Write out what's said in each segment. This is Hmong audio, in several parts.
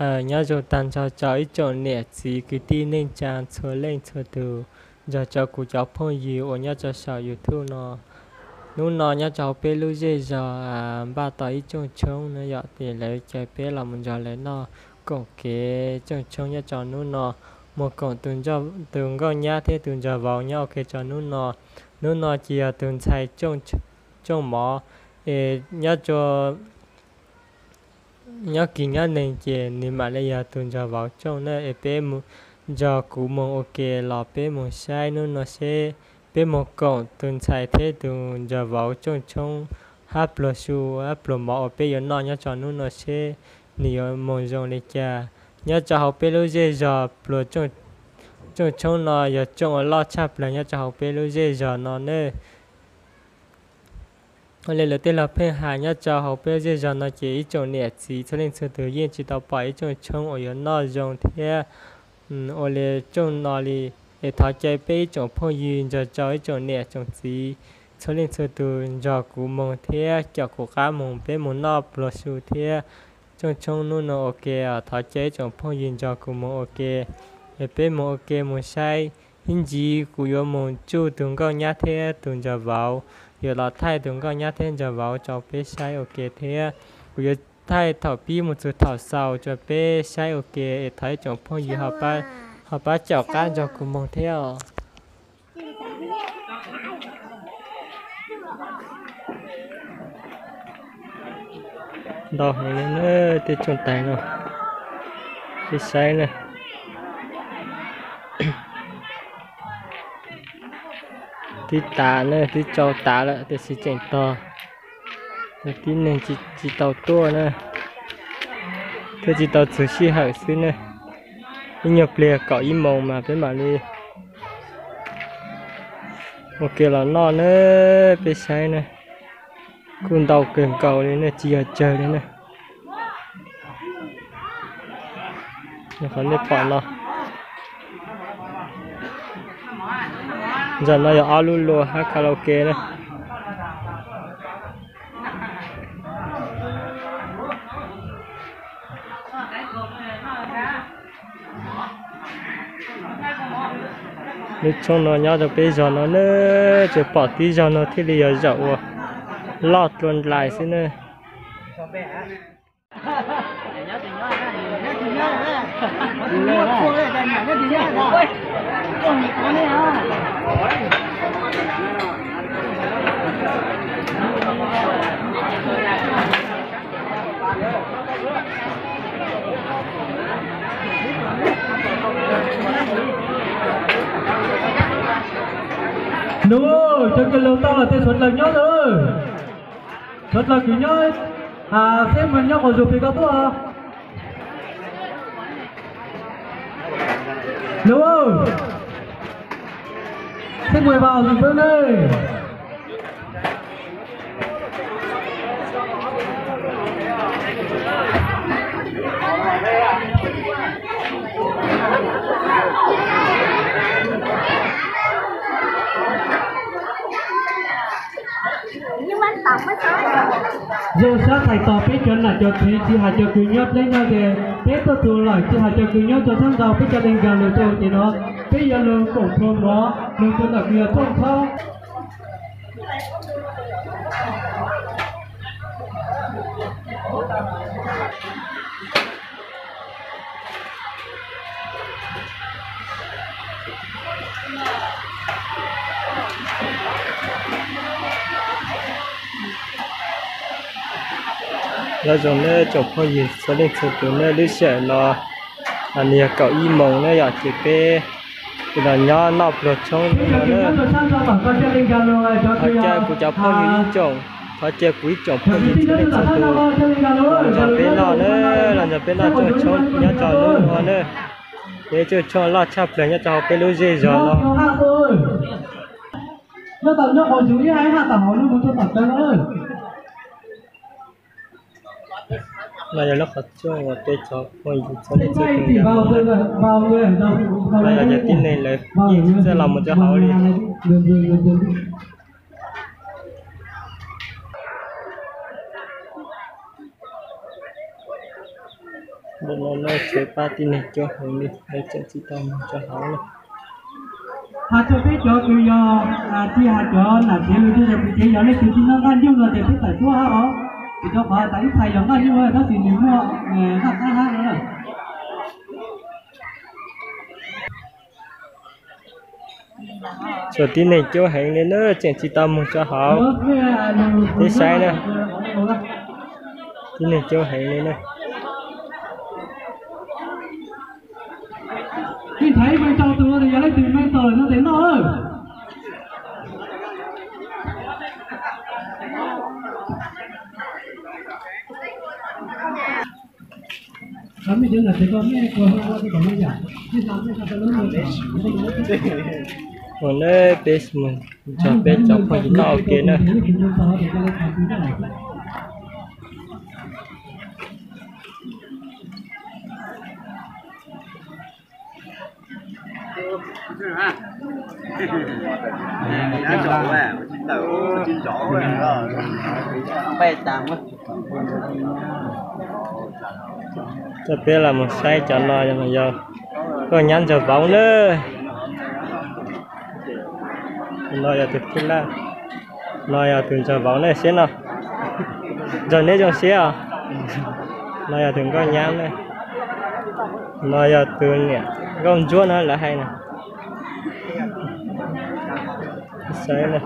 Nyob zoo tag nrho rau ib tsoom niam txiv kwv tij neej tsa txhua leej txhua tus, nrog rau kuv cov phooj ywg uas nyob rau saum YouTube no. Hnub no nyob rau hauv peb lub zej zog npaj tau ib rooj tshoob na yom, ces lawv caw peb los mus nrog lawv noj koom kev rooj tshoob nyob rau hnub no, mus koom tus nkauj nyab thiab tus nraug vauv nyob ua ke rau hnub no. Hnub no ces yog tus ntxhais rooj mov es nyob rau nyob kis nyob neeg ces nws mam li yog tus nraug vauv rooj na. Es peb nrog kuv mus ua ke los peb mus saib hnub no seb peb mus koom tus ntxhais thiab tus nraug vauv rooj tshoob hab pluag su hab pluag mov uas peb yuav noj nyob rau hnub no seb nws yuav mus zoo li cas. Nyob rau hauv peb lub zej zog pluag rooj tshoob no yog rooj uas loj tshaj plaws nyob rau hauv peb lub zej zog no ne. Ua li lawv tej laug pheej hais nyob rau hauv peb zej zog no ces ib tsoom niam txiv txhua leej txhua tus yeej tsis tau pom ib rooj tshoob uas yuav noj zoo thiab ua li rooj no li. Es thov caw peb ib tsoom phooj ywg nrog rau ib tsoom niam tsoom txiv txhua leej txhua tus nrog kuv mus thiab caum kuv qab mus, peb mus noj pluag su thiab rooj tshoob hnub no ua ke. Thov caw ib tsoom phooj ywg nrog kuv mus ua ke, es peb mus ua ke mus saib. Ib ntsis kuv yuav mus tsuj tus nkauj nyab thiab tus nraug vauv, yuav los thaij tus nkauj nyab thiab nraug vauv rau peb saib ua ke thiab. Kuv yuav thaij thaum pib mus txog thaum xaus rau peb saib ua ke, es thov ib tsoom phooj ywg ho pab caum qab nrog kuv mus thiab os. Ntau heev li na, tej tsooj tais no, peb saib na. Twb tas na, twb tsau tas lawm tiam sis tseem tog, tib neeg tsis tau tuaj na, thiab tsis tau txog sij hawm xwb na. Ib nyuag pliag kaum ib moos mas peb mam li ua ke los noj na, peb saib na. Kuj ntau kawg nkaus li ne, tsis yog tsawg li na. Qhov nej pom no, ntawm no yog ob lub luag hab karaoke na. Lub tshoob no nyob rau peb zos no na, tsuas pom tib zos no thiaj li yog zaum uas loj dlua ndlais xwb na. Nus, cov kws laug tau los tej suav dlawg nyob lawm. Suav dlawg kws nyob, seb mas nyob qhov zug pes koj tuaj. Nus, seb mus vas zug peb ne. Zoo sab txhais tos peb cov nam cov txiv tsis hais cov kws nyob dleb nyob ze, peb tuaj txug lawm tsis hais cov kws nyob rau sab nraud peb cov leeg nkag lug rau ces no, peb yuav lug koom plhuag mov lug rua ntawm kws yog rooj tshoob. Nyob zoo nawb tsoom phooj ywg txhua leej txhua tus nawb, lub sij hawm no nws yog kaum ib moos nawb yom, ces peb los nyob noj pluag tshoob no nawb. Thov caw kuv cov phooj ywg ib tsoom, thov caw kuv ib tsoom phooj ywg txhua leej txhua tus los nrog peb noj nawb, los nrog peb noj rooj tshoob nyob rau hnub no nawb. Ces rooj tshoob loj tshaj plaws nyob rau hauv peb lub zej zog no. No yog lub qhov rooj uas peb cov phooj ywg txhua leej txhua tus, no yog cov tib neeg lawv yeej tsis txawj los mus rau hauv li. No na, tsev pab tib neeg coob heev li, lawv tseem tsis tau mus rau hauv na. Has rau peb cov kws yog, tsis has cov nam tsev lug rau yog tsev, yog leej twg tsis noj nqaij nyuj no ces peb tawm tuaj hab os, vim rau qhov tas ib txhais yog nqaij nyuj tab sis nws muaj nqaij qab hab no na. Tshuav tib neeg coob heev li na, tseem tsis tau mus rau hauv. Peb saib na, tib neeg coob heev li na. Ib thaiv ib meej rau tus, yog leej twg meej tau lawm no ces noj lawm. Ua na, peb mus nrog peb cov phooj ywg noj ua ke na. Coj peb los mus saib cov no yog nkauj nyab ntxawg vauv na. No yog tus thib laj, no yog tus ntxawg vauv na, siab no. Ntxawg neb zoo siab os. No yog tus nkauj nyab na. No yog tus niam nkauj ntsuab no lawv hais na. Saib na.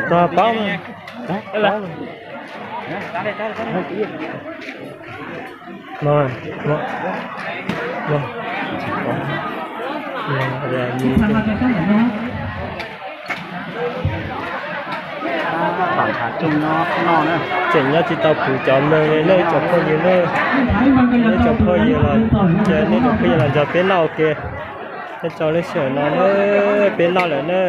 Tog paub. Tseem nyob tsis tau puv cov moos li nej cov phooj ywg na. Nej cov phooj ywg los, nej cov phooj ywg los nrog peb noj ua ke. Peb tso lub sij hawm no na, peb noj lawm na.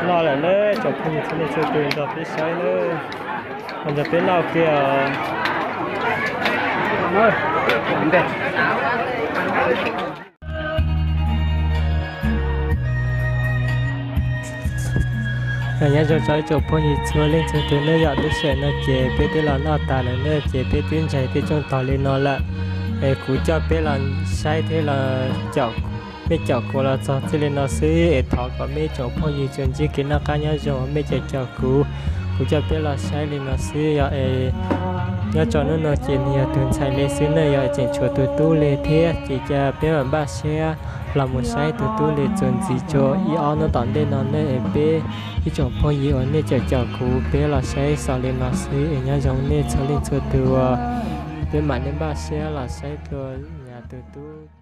Noj lawm na, tsoom phooj ywg txhua leej txhua tus nrog peb saib na, nrog peb noj ua ke os. Nyob zoo tsoom phooj ywg txhua leej txhua tus na, yog lub sij hawm no ces peb twb los noj tas lawm na, ces peb twb ntsaig tej tsooj tog li no lawm. Es kuv coj peb los saib thiab los caum, mej caum kuv los txog txij li no xwb es thov kom mej tsoom phooj ywg tsuas ntsib kev noj qab nyob zoo, mej caum caum kuv, kuv coj peb los saib li no xwb. Yog es nyob rau hnub no ces nws yog tus ntxhais li xwb na, yog tseem tshuav tus tub li thiab ces cia peb mam npaj siab los mus saib tus tub li txuas ntxiv rau ib ob hnub tom ntej no na. Es peb ib tsoom phooj ywg uas nej caum caum kuv, peb los saib xaus li no xwb es nyob zoo nej txhua leej txhua tus, peb mam li npaj siab los saib dua tus tub.